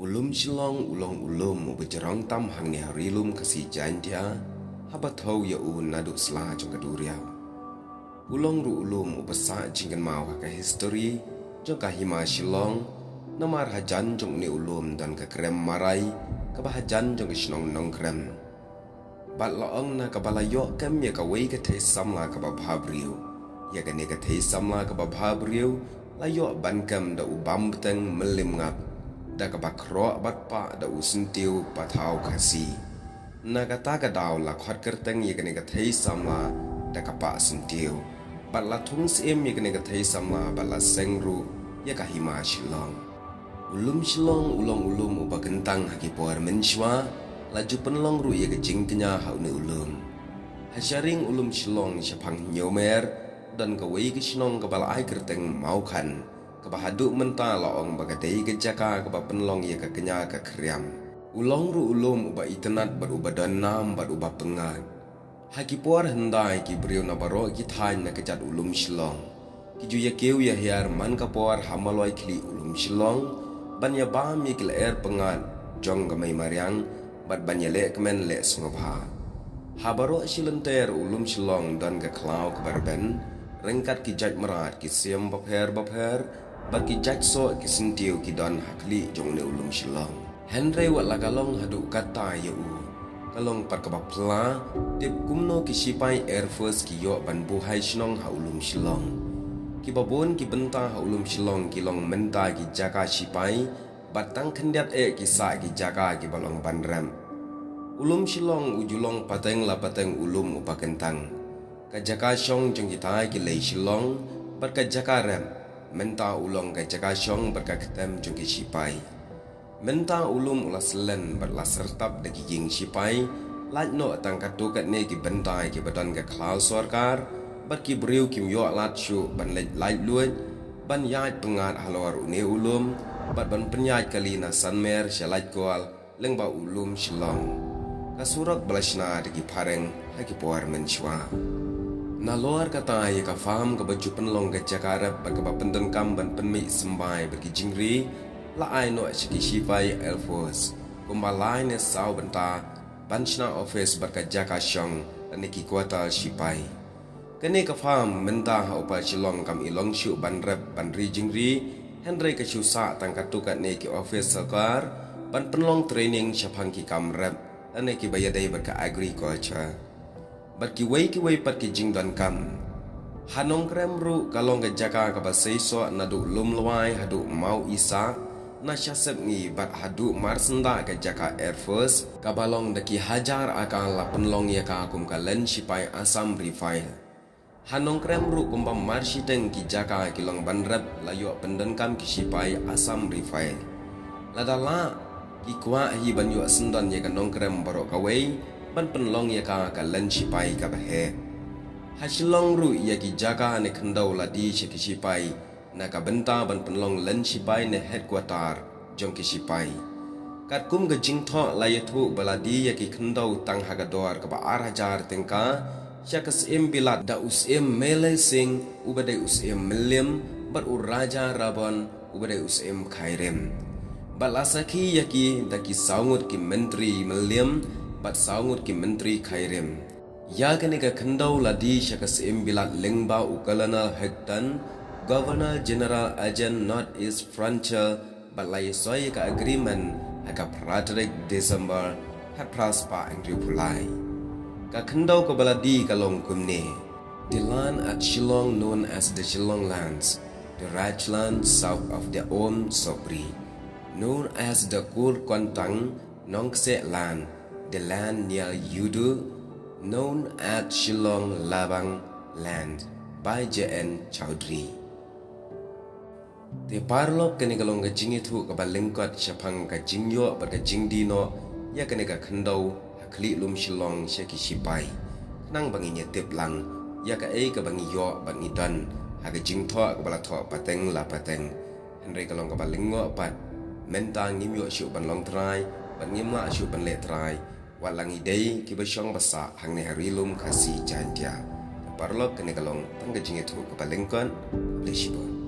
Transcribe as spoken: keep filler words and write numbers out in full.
U lum Shillong u long u lum uba jrong tam hangne ha Ri-lum Khasi Jaintia, haba thew ïa u naduh sla jong ka duriaw. U long ruh u lum uba sah jingkynmaw ha ka histori jong ka hima Shillong, namar hajan jong une u lum don ka krem marai kaba hajan jong ka shnong Nongkrem. Bad la ong na kaba la ïoh kem ïa kawei ka thei samla kaba bhabriew. Ïa kane ka thei samla kaba bhabriew la ïoh ban kem da u Bambteng Mylliemngap, da kaba khroh bad pah da u Syntiew Pathaw Khasi. Na kata ka daw la khot kyrteng ïa kane ka thei samla da ka pah Syntiew. Bad la thung syiem ïa kane ka thei samla bad la seng ruh ïa ka hima Shillong. U lum Shillong u long u lum uba kyntang ha ki por mynshuwa, la ju pynlong ruh ïa ka jingkñia ha une u lum. Ha sharing u lum Shillong shaphang Hynñiewmer, don kawei ka shnong kaba la ai kyrteng Mawkhan, kaba haduh mynta la ong ba ka dei ka jaka kaba pynlong ïa ka kñia ka khriam. U long ruh u lum uba itynnad bad uba don nam bad uba pyngngad. Ha ki por hyndai ki briew na baroh ki thaiñ na kjat u lum Shillong ki ju ïakiew ïahiar man ka por ha maloi khlieh u lum Shillong, ban ïabam ïa ki lyer pyngngad jong ka mei mariang, bad ban ïaleh kmen leh sngewbha. Ha baroh shi lynter u lum Shillong don ka khlaw kaba rben, ryngkat ki jait mrad ki siem bapher bapher, bad ki jait soh ki syntiew ki don ha khlieh jong une u lum Shillong. Hynrei wat la ka long haduh katta ïa u, ka long pat kaba pla, tip kumno ki shipai Air Force ki ïoh ban buhai shnong ha u lum Shillong. Kiba bun ki bynta ha u lum Shillong ki long mynta ki jaka shipai, bad tang khyndiat eh ki sah ki jaka kiba long ban rem. U lum Shillong u ju long pateng la pateng u lum uba kyntang. Ka jaka shong jong kita ki lei Shillong, bad ka jaka rem, mynta u long ka jaka shong bad ka ktem jong ki shipai. Mynta u lum u la slen bad la syrtap da ki ïing shipai, lait noh tang katto katne ki bynta kiba don ka khlaw sorkar, bad ki briew kim ïoh lad shuh ban leit laitluid, ban ïaid pyngngad halor une u lum, bad ban pynïaid kali na Sanmer sha Laitkol, lyngba u lum Shillong. Ka surok ba la shna da ki phareng ha ki por mynshuwa. Nalor kata ïa ka farm kaba ju pynlong ka jaka rep bad kaba pyndonkam ban pynmih symbai bad ki jingri, la ai noh sha ki shipai Air Force kumba lai ne saw bynta ban shna office bad ka jaka shong lane ki quarter shipai. Kane ka farm mynta ha u paid Shillong kam i long shuh ban rep ban ri jingri, hynrei ka shu sah tang katto katne ki office sorkar ban pynlong training shaphang ki kam rep lane kiba ïadei bad ka agriculture bad kiwei kiwei pat ki jingdonkam. Ha Nongkrem ruh ka long ka jaka kaba seisoh naduh Lumlwai haduh Mawisah, na Shasepngi bad haduh Marsyndah ka jaka Air Force kaba long da ki hajar acre la pynlong ïa ka kum ka len shipai Assam Rifle. Ha Nongkrem ruh kumba marshiteng ki jaka ki long ban rep la ïoh pyndonkam ki shipai Assam Rifle. Lada lah, ki kwah hi ban ïoh syndon ïa ka Nongkrem baroh kawei ban pynlong ïa ka ka len shipai kaba heh. Ha Shillong ruh ïa ki jaka ne khyndew la die sha ki shipai na ka bynta ban pynlong len shipai ne headquarter jong ki shipai. Katkum ka jingthoh la ïathuh ba la die ïa ki khyndew tang ha ka dor kaba ar hajar tyngka sha ka Syiem Bilat da u Syiem Mehlay Singh uba dei u Syiem Mylliem bad u Raja Rabon uba dei u Syiem Khyrim. Bad la sakhi ïa ki da ki saw ngut ki myntri Mylliem bad saw ngut ki myntri Khyrim. Ïa kane ka khyndew la die sha ka Syiem Bilat lyngba u Colonel Higdon, Governor General Agent North East Frontier, bad la ïasoi ïa ka agreement ha ka phra tarik December khatphra spah hynriewphew lai. Ka khyndew kaba la die ka long kumne: The land at Shillong known as the Shillong lands, the Rajland south of the Om Sopri, known as the Kur Kontang Nongkseh land, the land near Yudu, known as Shillong Labang land, by J N Chowdhury. Te paralok, kane ka long ka jingïathuh kaba lyngkot shaphang ka jingïoh bad ka jingdie noh ïa kane ka khyndew ha khlieh lum Shillong sha ki shipai. Khnang ba ngin ïa tip lang ïa kaei kaba ngi ïoh bad ngi don ha ka jingthoh kaba la thoh pateng la pateng. Hynrei ka long kaba lyngngoh pat, mynta ngim ïoh shuh ban long trai bad ngim lah shuh ban leh trai, wat la ngi dei kiba shong ba sah hangne ha Ri-lum Khasi Jaiñtia. Paralok, kane ka long tang ka jingïathuh kaba lyngkot. Khublei shibun.